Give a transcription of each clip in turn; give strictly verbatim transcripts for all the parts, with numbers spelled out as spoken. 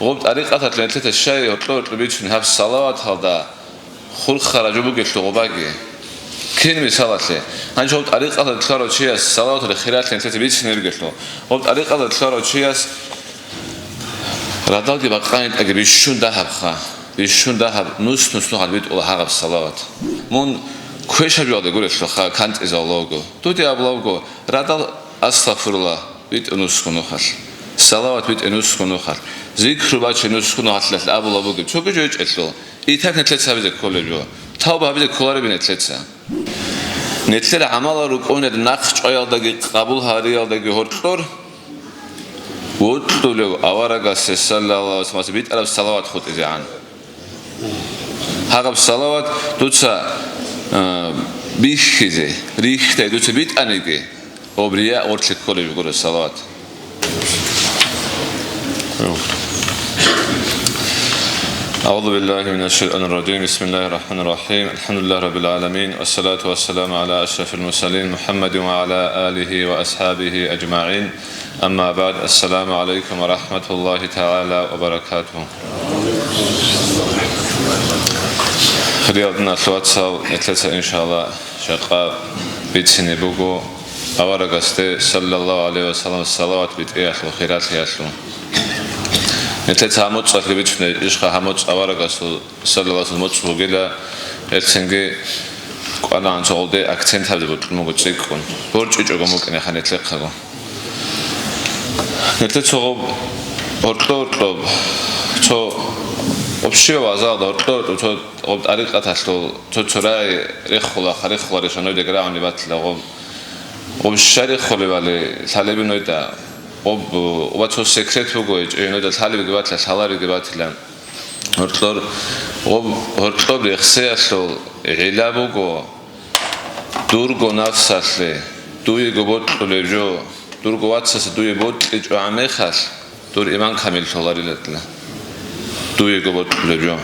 Гъоб тӀарикъаталъ нилъеца щай гьоркьо-гьоркьо бицун гьаб салаваталда хурхараб жо бугелъул гъобаги. Кин мисалалъе, гьанже гьоб тӀарикъаталъ лъарав чияс салаваталда хиралъи нилъеца бицине бугелъул, гьоб тӀарикъаталъ лъарав чияс радалги бакъанитӀаги бищун дагьабха, бищун дагьаб нус-нус нухалъ битӀула гьагъаб салават. Мун квешаб жоялде гурелъулха кантӀизавулаго, дуде абулаго, радал астагъфируллагь битӀун нусго нухалъ, салават битӀун нусго нухалъ, зикру бачун нусго нухалъ абула бугеб цоги жо гьечӀелъул, итак нилъеца гьабизе кколеб жо, тавба гьабизе кколареб нилъеца. Нилъер гӀамалал рукӀунел нахъчӀваялдаги къабул гьариялдаги гьоркьор вокьулев аварагасе саллаллагьу гӀалайгьи вассалламасе битӀараб салават хутӀизегӀан. Гьагъаб салават дуца, а, бихьизе, рихьдай дуца битӀаниги, гьоб рия гъорлъе кколеб гуро салават. أعوذ بالله من الشيطان الرجيم. بسم الله الرحمن الرحيم. الحمد لله رب العالمين. والصلاة والسلام على أشرف المرسلين محمد وعلى آله وأصحابه أجمعين. أما بعد. السلام عليكم ورحمة الله تعالى وبركاته. Хириял диналъул вацал, нилъеца, иншалла, жакъа бицине буго аварагасде саллаллагьу гӀалайгьи вассаллам салават битӀиялъул хиралъиялъул. Нилъеца гьаб моцӀалъе бицунеб ишха, гьаб моцӀ аварагасул саллаллагьу гӀалайгьи вассаллам моцӀ бугила, гьелцинги кӀванагӀан цо гъолде акцент гьабизе бокьун буго цӀикӀкӀун, борчӀичӀого букӀине ха нилъехъаго. Нилъеца гъоб гьоркьо-гьоркьоб, цо общий вазалда гьоркьо-гьоркьоб цо гъоб тӀарикъаталъул цо-цо рагӀи рехула, ха рехуларищ нужеда рагӀуни батила гъоб. Гъоб щай рехулебали лъалебин нужеда, гъоб, гъоба цо секрет буго, гьечӀо нужеда лъалебги батила, лъаларебги батила. Гьоркьор, гъоб, гьоркьоб рехсеялъул гӀилла буго, дурго нафсалъе дуего бокьулеб жо, дурго вацасе дуе бокьичӀогӀан мехалъ, дур иман камиллъуларилатла, дуего бокьулеб жо.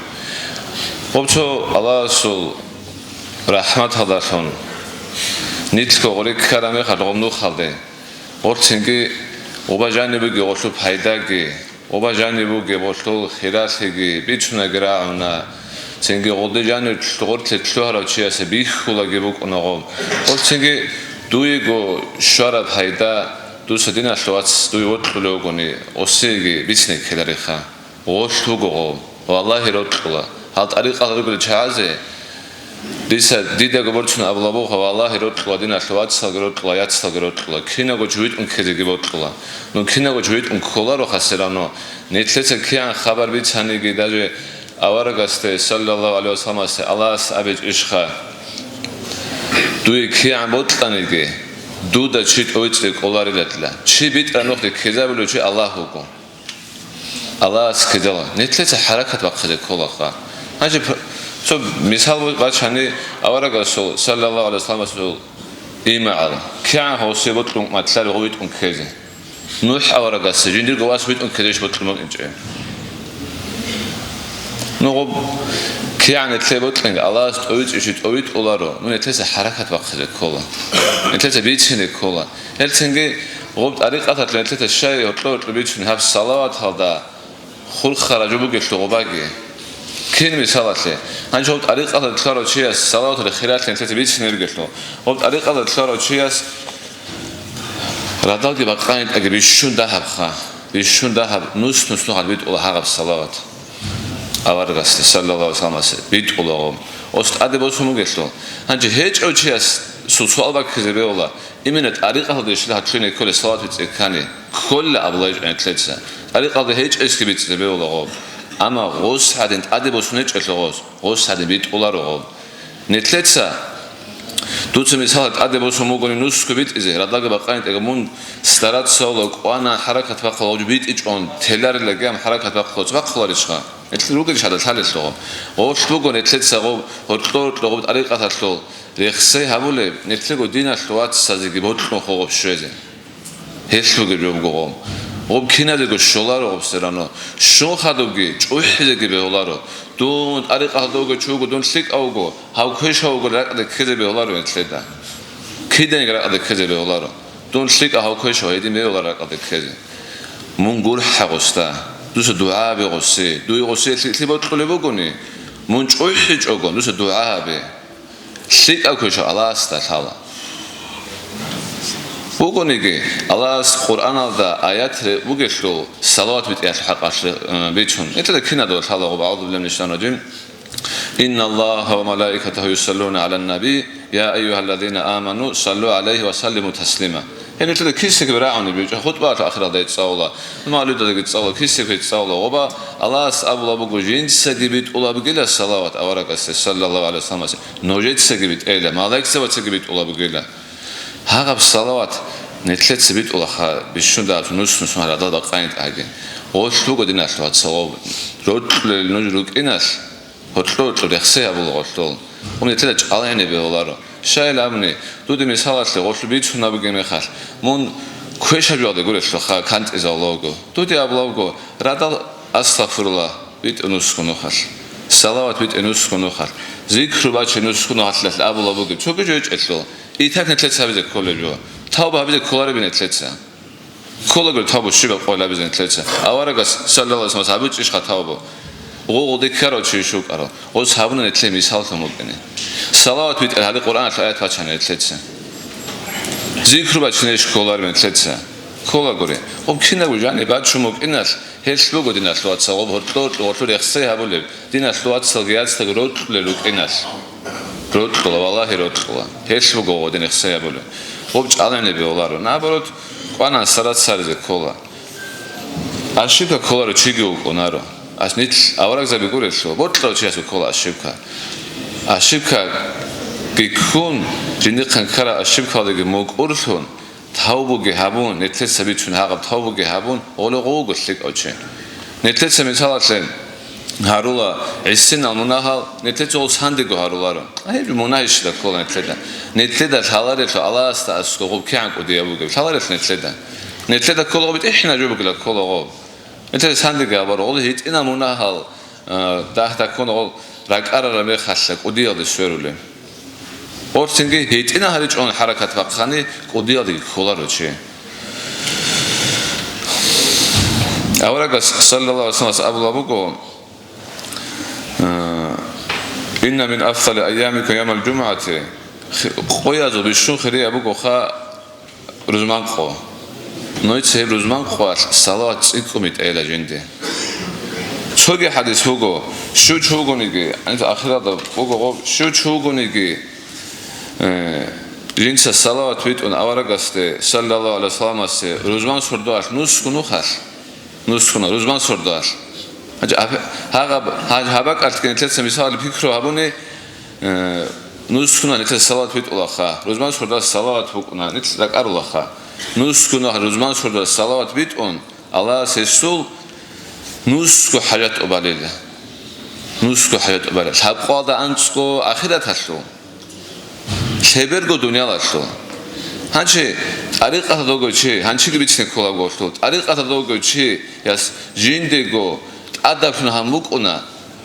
Гъоб цо Аллагьасул рахӀматалдалъун нилъго гъорикь ккараб мехалъ гъоб нухалде, гъорцинги гъоба жаниб бугеб гъолъул пайдаги, гъоба жаниб бугеб гъолъул хиралъиги бицунаги рагӀуна, цинги гъолде жанир гъорлъе лъугьарав чиясе бихьулаги букӀуна гъоб. Гъорцинги дуего щвараб пайда дуца диналъул вац дуе вокьулев вугони, осиеги бицине ккелариха. Гъолъ буго гъов, валлагьи, рокьула. Гьал тӀарикъал ругел чагӀазе дица, дидаго борцун абулабуха, валлагьи, рокьула, диналъул вацалги рокьула, яцалги рокьула, кинаго жо витӀун ккезеги бокьула. Ну, кинаго жо витӀун кколароха, все равно нилъеца кигӀан хабар бицаниги, даже аварагасде, саллаллагьу гӀалайгьи вассалламасде, Аллагьас абичӀищха, дуе кигӀан бокьаниги, дуда чи тӀовицӀе кӀоларилатла. Чи битӀараб нухде ккезабулев чи Аллагь вуго. Аллагьас ккедала, нилъеца хӀаракат бахъизе кколаха. Гьанже п-, цо мисал бачани, аварагасул, саллаллагьу гӀалайгьи вассалламасул имагӀал, кигӀан гьосие бокьун матлъари гъов витӀун ккезе. НухӀ аварагасде жиндирго вас витӀун ккезеш бокьун букӀинчӀев. Ну, гъоб кигӀан нилъее бокьанги, Аллагьас тӀовицӀищи тӀовитӀуларо, ну, нилъеца хӀаракат бахъизе ккола. Нилъеца бицине ккола. Гьелцинги гъоб тӀарикъаталъ нилъеца щай гьоркьо-гьоркьо бицун гьаб салаваталда хурхараб жо бугелъул гъобаги. Кин мисалалъе, гьанже гъоб тӀарикъаталъ лъарав чияс салаваталда хиралъи нилъеца бицине бугелъул, гъоб тӀарикъаталъ лъарав чияс радалги бакъанитӀаги бищун дагьабха, бищун дагьаб нус-нус нухалъ битӀула гьагъаб салават. Аварагасде, саллаллагьу гӀалайгьи вассалламасе, битӀула гъоб. Ос тӀаде босун бугелъул. Гьанже гьечӀев чиясул суал баккизе бегьула, именно тӀарикъаталда ишла гьаклъуне кколеб салават бицӀи ккани, кколила абула гьечӀо нилъеца. ТӀарикъаталда гьечӀесги бицӀизе бегьула гъоб. Амма гъос гьадин тӀаде босун гьечӀелъул гъос, гъос гьадин битӀуларо гъоб. Нилъеца, дуца мисалалъ тӀаде босун бугони нусго битӀизе, радалги бакъанитӀаги мун стараться вула, кӀвана, хӀаракат бахъула, гъов битӀичӀон, теларила гьаб хӀаракат бахъулац бахъуларищха? Нилъ ругелищ гьадаб лъалелъул гъоб? Гъолъ буго нилъеца гъоб, гьоркьо-гьоркьо гъоб тӀарикъаталъул рехсей гьабулеб, нилъего диналъул вацазеги бокьун хъугъоб щвезе. Гьелъ бугеб жо буго гъоб. Гъоб киназего щоларо гъоб все равно. Щун хадубги, чӀухӀизеги бегьуларо. Дун тӀарикъаталда вуго чи вуго, дун лъикӀав вуго, гьав квешав вуго, ракӀалде ккезе бегьуларо нилъеда. Киданиги ракӀалде ккезе бегьуларо. Дун лъикӀав, гьав квешав, гьедин бегьуларо ракӀалде ккезе. Мун гурхӀа гъосда. Дуца дугӀа гьабе гъосе. Дуе гъосе лъикӀлъи бокьулеб бугони, мун чӀухӀичӀого, дуца дугӀа гьабе. ЛъикӀаб квеша Аллагьасда лъала. Бугониги, Аллагьас Къуръаналда аят ре-, бугелъул салават битӀиялъул хӀакъалъулъ, э, бицун. Нилъеда кинадал лъала гъоб, أعوذ بالله من الشيطان الرجيم. إن الله وملائكته يصلون على النبي يا أيها الذين آمنوا صلوا عليه وسلموا تسليما. Гьеб нилъеда кисеги рагӀуни бичӀа, хутӀбаялъул ахиралда цӀалула, мавлидалдаги цӀалула, кисеги цӀалула. Гъоба Аллагьас абулаб буго, жинцаги битӀулаб бугила салават аварагасде, саллаллагьу гӀалайгьи вассалламасе, нужецаги битӀейила, малаикзабацаги битӀулаб бугила. Гьагъаб салават нилъеца битӀулаха, бищунда нус-нусун гьарадал бакъанин тӀаги. Гъолъ буго, диналъул вацал, гъоб рокьулел нуж рукӀиналъ, гьоркьо-гьоркьо рехсей гьабула гъолъул. Гъоб нилъеда чӀалгӀине бегьуларо. Щайилан абуни, дуде мисалалъе гъолъул бицунаб бугеб мехалъ, мун квешаб жоялде гурелъулха кантӀизавулавго. Дуде абулавго, радал астагъфируллагь битӀе нусго нухалъ, салават битӀе нусго нухалъ, зикру баче нусго нухалъ абулаб бугеб, цоги жо гьечӀелъул. Итак нилъеца гьабизе кколеб жо. Тавба гьабизе кколареб нилъеца. Кколаго тавбу щибаб къоялъ гьабизе нилъеца. Аварагас, саллаллагьу гӀалайгьи вассаллам, гьабичӀищха тавбу? Гъо-, гъолде ккарав чи щукӀарав. Гъос гьабуна нилъее мисаллъун букӀине. Салават битӀараб гьале Къуръаналъул аят бачана нилъеца. Зикру бачине кколареб нилъеца. Кколагури. Гъоб кинабго жаниб бачун букӀиналъ, гьелъ буго, диналъул вацал, гъоб гьоркьо-гьоркьо гъолъул рехсей гьабулеб, диналъул вацалги яцалги рокьулел рукӀиналъ. Рокьула, валлагьи, рокьула. Гьелъ буго гъодин рехсей гьабулеб. Гъоб чӀалгӀине бегьуларо. Наоборот, кӀванан сарат саризе ккола. Ошибка кколарев чиги вукӀунаро. Ас нилъ аварагзаби гурелъул, бокьарав чиясул ккола ошибка. Ошибкаги ккун, жиндихъан ккараб ошибкалдеги мукӀурлъун, тавбуги гьабун, нилъеца бицун гьагъаб тавбуги гьабун, гъоле гъов вуго лъикӀав чи. Нилъеца мисалалъе гьарула гӀисинал мунагьал, нилъеца гъол сандего гьаруларо. Гьеб мунагь щиб ккола нилъеда? Нилъеда лъаларелъул Аллагьасда аскӀов гъоб кигӀан кӀудияб бугеб? Лъаларелъул нилъеда. Нилъеда ккола гъоб, тӀихӀинаб жо бугила ккола гъоб. Нилъеда сандего гьабура, гъол гьитӀинал мунагьал, а, дагь-дагьккун гъол ракӀарараб мехалъа кӀудиялде сверулеб. Гъорцинги гьитӀина гьаричӀон хӀаракат бахъани, кӀудиялдеги кколаро чи. Аварагас, саллаллагьу гӀалайгьи вассаллам, абулаб буго, а, «Инна мин афзали айямикум явмал жумгӀати», хи-, къоязул бищун хирияб бугоха рузман къо. Нужеца гьеб рузман къоялъ салават цӀикӀкӀун битӀейила жинде. Цоги хӀадис буго, щив чи вугониги, гьаниб ахиралда буго гъоб, щив чи вугониги, э, жинца салават битӀун аварагасде, саллаллагьу гӀалайгьи вассалламасде, рузман сордоялъ нусго нухалъ, нусгуна, рузман сордоялъ. Гьанже аб-, гьагъаб-, гьа-, гьаб бакӀалъги нилъеца мисалалъе пикру гьабуни, э, нусгуна нилъеца салават битӀулаха, рузман сордоялъ салават букӀуна, нилъ ракӀарулаха. Нусгуна рузман сордоялъ салават битӀун, Аллагьас гьесул нусго хӀажат тӀубалила. Нусго хӀажат тӀубалила. Лъабкъоялда анцӀго ахираталъул. Лъеберго дуниялалъул. Гьанчи тӀарикъаталда вугев чи, гьанчиги бицине кколаб гъолъул, тӀарикъаталда вугев чияс жиндего тӀадаблъун гьан букӀуна,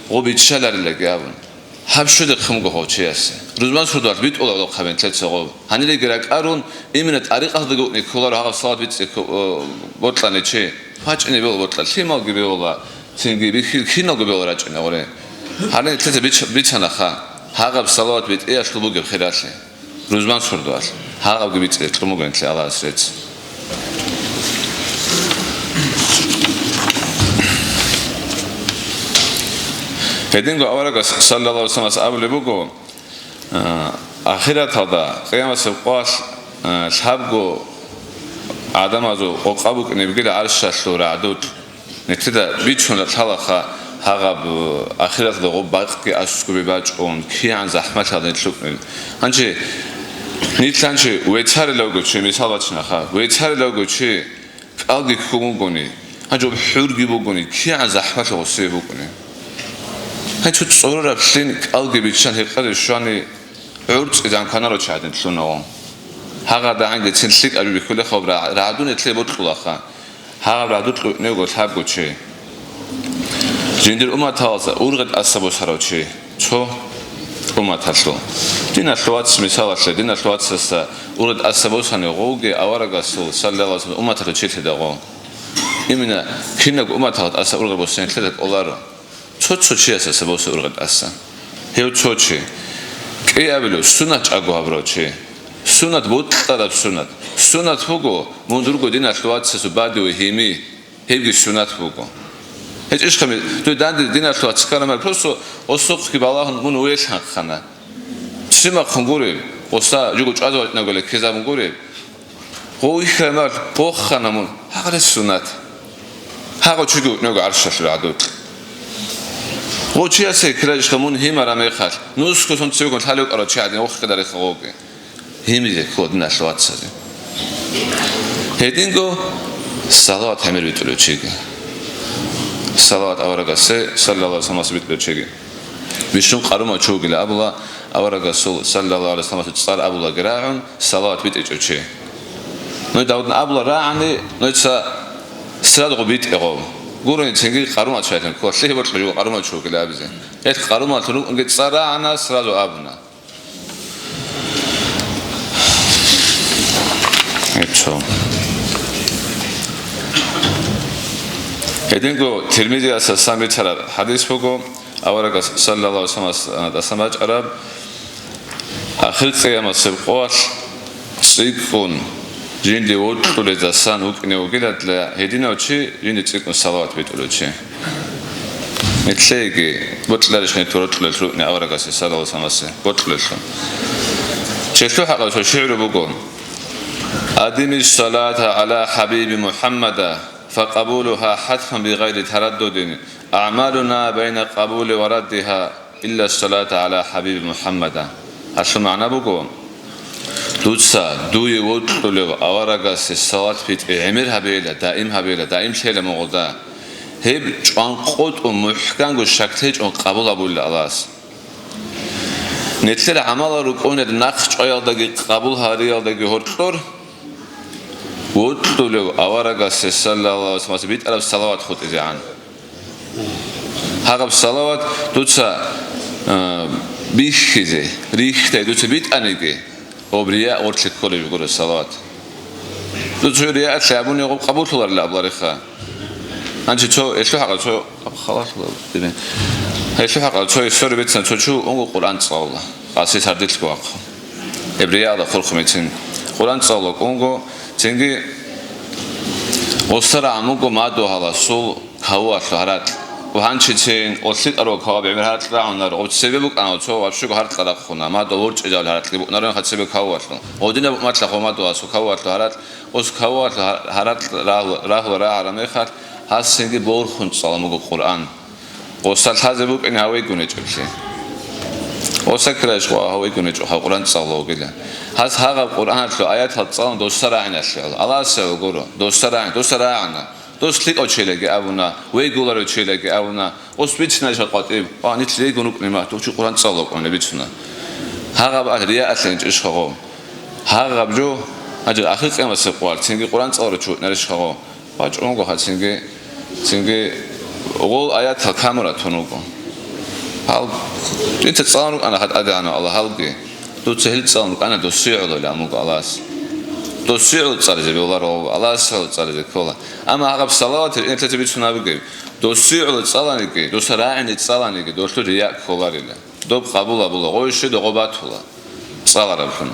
гъо биччаларилаги абун. Гьаб щведихъ муго гъов чиясе. Рузман сордоялъ битӀула гьаб нилъеца гъоб. Гьаниреги ракӀарун, именно тӀарикъаталдаги вукӀине кколаро гьагъаб салават бицӀи кку-, о, бокьани чи. ВачӀине бегьула бокьа, лъималги бегьула, цинги бихьил киналго бегьула рачӀинегӀури. Гьанир нилъеца бич-, бицанаха, гьагъаб салават битӀиялъул бугеб хиралъи. Рузман сордоялъ гьагъабги бицӀи кьун буго нилъее Аллагьас рецц. Гьединго аварагас, саллаллагьу гӀалайгьи вассаллам, абулеб буго, а, ахираталда, къиямасеб къоялъ, а, лъабго гӀадамазул къокъа букӀине бугила гӀаршалъул рагӀдулъ. Нилъеда бицун лъалаха гьагъаб, э, ахираталда гъоб бакъги аскӀобе бачӀун, кигӀан захӀмалъалда нилъ рукӀунел. Гьанже нилъ гьанже вецарилавго чи, мисал бачинаха, вецарилавго чи кӀалги ккун вугони, гьанже гъоб хӀурги бугони, кигӀан захӀмалъа гъосие букӀуни. Гьанже цо цӀорораб лъин кӀалги биччан гьекъезе щвани, гӀурцӀизан кванаро чи гӀадин лъуна гъо. ГьагъадагӀанги цин лъикӀаб жо бихьулеха, гъоб ра-, рагӀдун нилъее бокьулаха. Гьагъаб рагӀдулъ вукӀине вуго лъабго чи. Жиндир умматалдаса ургъи тӀаса босарав чи. Цо умматалъул. Диналъул вац, мисалалъе, диналъул вацасда ургъи тӀаса босани гъовги аварагасул, саллаллагьу гӀалайгьи вассаллам, умматалъул чи лъидагъо. Имина кинабго умматалда тӀаса ургъел босен нилъеда кӀоларо. Цо-цо чиясаса босе ургъел тӀаса. Гьев цо чи. КӀиабилев сунат чӀаго гьабурав чи. Сунат бутӀараб сунат. Сунат буго мун дурго диналъул вацасул бадиве гьими. Гьебги сунат буго. ГьечӀищха, дуе данде диналъул вац ккараб мехалъ, просто осухъги балагьун мун вугевлъи хъана. Ццимахъун гуреб, оса жуго чӀвазе вачӀинавгали ккезабун гуреб. Гъов вихьараб мехалъ, гъохъана мун, гьагъалес сунат. Гьагъав чиги вукӀинаго гӀаршалъул гӀадуд. Гъов чиясе ккарабищха мун гьимараб мехалъ, нусго сон цевегун лъалев вукӀарав чи гӀадин вохкида рехха гъовги. Гьимизе ккола диналъул вацазе. Гьединго салават гӀемер битӀулев чиги. Салават аварагасе, саллаллагьу гӀалайгьи вассалламасе битӀулев чиги. Бищун къарумав чи вугила абула, аварагасул, саллаллагьу гӀалайгьи вассалламасул цӀар абулаги рагӀун, салават битӀичӀев чи. Нуй давудна абула рагӀани, нуца сразу гъо битӀе гъо. Гурони цинги къарумал чайилъун ккола, лъие бокьа жуго къарумав чи вугила абизе. Гьелъ къарумаллъун рукӀунги цӀар рагӀана, сразу абуна. Гьечо. Гьединго Тирмизиясасан бицараб хадис буго, аварагас саллаллагьу гӀалайгьи вассалламасдасан бачӀараб, ахир къиямасеб къоялъ цӀикӀкӀун жинде вокьулезасан вукӀине вугилатла гьединав чи, жинде цӀикӀкӀун салават битӀулев чи. Нилъееги бокьарищ нилъ рокьулелъ рукӀине аварагасе, саллаллагьу гӀалайгьи вассалламасе, бокьулелъул. Нилъер хӀакъалъ цо шигӀру буго: «Адими салата гӀала хӀабиби МухӀаммада, факъабулугьа хӀатман бигъайри тараддудин, агӀмалуна байна къабули ва раддигьа, илла салата гӀала хӀабиби МухӀаммада». Гьалъул магӀна буго: Дуца дуе вокьулев аварагасе салат битӀи гӀемер гьабейила, даим гьабейила, даим лъела мугъулда. Гьеб чӀванкъотӀун мухӀканго щаклъичӀун къабул гьабулила Аллагьас. Нилъер гӀамалал рукӀунел нахъчӀваялдаги къабул гьариялдаги гьоркьор вокьулев аварагасе, саллаллагьу гӀалайгьи вассалламасе, битӀараб салават хутӀизегӀан. Гьагъаб салават дуца, а, бихьизе, рихьизе дуца битӀаниги, гъоб рияъ гъорлъе кколеб бугоро салават. Дуца рияъалъе абуни гъоб къабуллъуларила абулариха. Гьанже цо, гьелъул хӀакъалъ цо, халалъула дибе. Гьелъул хӀакъалъ цо история бицана, цо чу унго Къуръан цӀалула, къаси сардилъго вахъун. Гьеб рияда хурхумецин. Къуръан цӀалула унго, цинги гъосарагӀан вуго мадугьаласул кавуалъул гьаракь. Ва гьанчицин, о лъикӀарал каваб гӀемер гьаракь рагӀунар, гъоб цебе букӀана, цо вапшуго гьаракь рахъуна, мадугьал ворчӀизабил гьаракьги букӀунарин хъацебе кавуалъул. Гъодинаб умматла хъо мадугьаласул кавуалъул гьаракь, ос кавуалъул гьар-, гьаракь рагьу-, рагьула рагӀараб мехалъ, гьас цинги борхун цӀалун буго Къуръан. Оса лъазе букӀине гьавейгун гьечӀеблъи. Оса ккарайищ гъо гьавейгун гьечӀо, гьав Къуръан цӀалула вугила. Гьас гьагъаб Къуръаналъул аятал цӀалун доса рагӀиналъе гӀоло. Аллагьас гьев гуро, доса рагӀи-, доса рагӀана. Дос лъикӀав чилаги абуна, вейгуларев чилаги абуна, ос бицинайищ къватӀиб, а, нилъ рейгун рукӀине махту чи Къуръан цӀалула вукӀуна бицуна. Гьагъаб ахӀ рияалъе гьанчӀищ гьагъо? Гьагъаб жо, гьанже ахир къиямасеб къоялъ цинги Къуръан цӀаларав чи вукӀунарищ гьагъо? ВачӀунго гьацинги, цинги гъол аятал камура тун вуго. Гьал, дица цӀалун рукӀана гьатӀадегӀанав Аллагь гьалги, дуца гьел цӀалун рукӀана досие гӀоло, ля, амуго Аллагьас. Досие гӀоло цӀализе бегьуларо, Аллагьасе гӀоло цӀализе ккола. Амма гьагъаб салават гьеб инетлъаца бицунабугеб, досие гӀоло цӀаланиги, доса рагӀине цӀаланиги, долъул рияъ кколарила. Доб къабул гьабула, гъой щведо гъо батула, цӀалараблъун.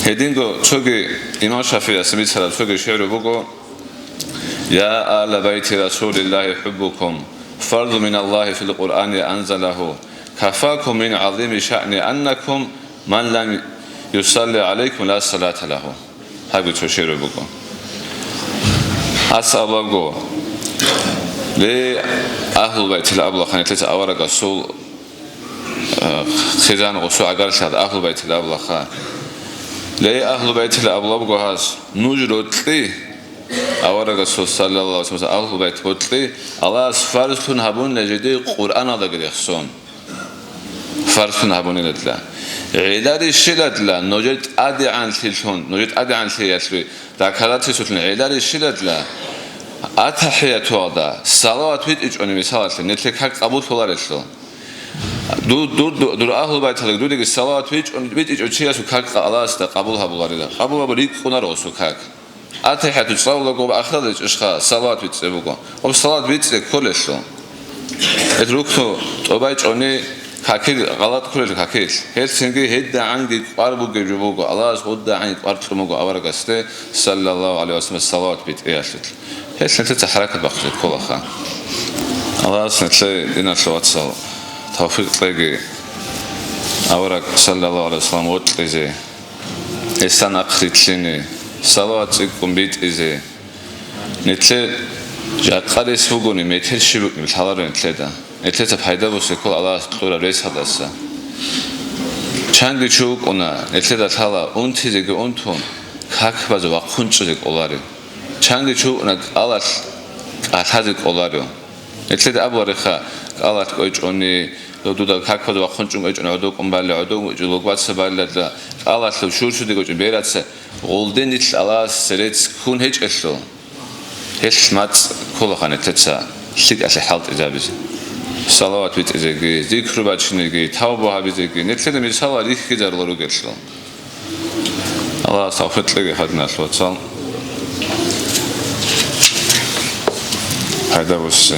Гьединго цоги имам ШафигӀияс бицараб цоги шигӀру буго: «Я ала байти Расулиллагьи хӀуббукум фарзу миналлагьи фил Къуръани анзалагьу, кафакум мин гӀазими шаъни аннакум ман лам юсалли гӀалайкум ла салата лагьу». Гьабги цо шигӀру буго. Ас абулаго, ле, Агьлул Байтил абулаха, нилъеца аварагасул, э, хизан гъусу гӀагарлъиялда Агьлул Байтил абулаха. Ле, Агьлул Байтил абулаго гьас, нуж рокьи, аварагасул, саллаллагьу гӀалайгьи ва саллам, Агьлул Байт рокьи, Аллагьас фарзлъун гьабунила жеде Къуръаналдаги рехсон. Фарзлъун гьабуниладла. ГӀеларищиладла, нужер тӀадегӀанлъилъун, нужер тӀадегӀанлъиялъе доказательстволъун гӀеларищиладла, АтахӀиятуялда салават битӀичӀони, мисалалъе, нилъер как къабуллъуларелъул. Ду-, дур-, дур агьлу байталги дудеги салават бичӀун, бичӀичӀо чиясул как Аллагьасда къабул гьабуларила. Къабул гьабу рикӀкӀунаро гъосул как. АтихӀату цӀалулаго ахиралда чӀишха салават бицӀцӀе буго. Гъоб салават бицӀцӀе кколелъул. Гьел рукну тӀобайчӀони какил гъалатӀ кколел какил. Гьелцинги гьедагӀанги кӀвар бугеб жо буго, Аллагьас гъудагӀанги кӀвар кьун буго аварагасде, саллаллагьу гӀалайгьи ва саллам, салават битӀиялъул. Гьелъ нилъеца хӀаракат бахъизе кколаха. Аллагьас нилъее, диналъул вацал, тавфикъ кьеги, авараг, саллаллагьу гӀалайгьи ва саллам, вокьизе, гьесда нахърилълъине, салават цӀикӀкӀун битӀизе. Нилъер жакъа рес бугони, метер щиб букӀин лъаларо нилъеда. Нилъеца пайда бусе ккола Аллагьас кьураб ресалдаса. Чанги чи вукӀуна, нилъеда лъала унтизеги унтун, как базе вахъун чӀезе кӀоларев. Чанги чи вукӀуна кӀалалъ кӀалъазе кӀоларев. Нилъеда абулареха, кӀалалъ кӀвечӀони, дуда как базе вахъун чӀун кӀвечӀони, гӀодов кӀун балли, гӀодов кӀвечӀо, логбаца балли, кӀалалъ шуршуде кӀвечӀо бераца, гъулде нилъ Аллагьас рецц ккун гьечӀелъул. Гьелъ мацӀ кколаха нилъеца лъикӀалъе хӀалтӀизабизе. Салават битӀизеги, зикру бачинеги, тавба гьабизеги, нилъеда мисалал рихьизарулел ругелъул. Аллагьас тавфикъ кьеги, диналъул вацал. Пайда бусе.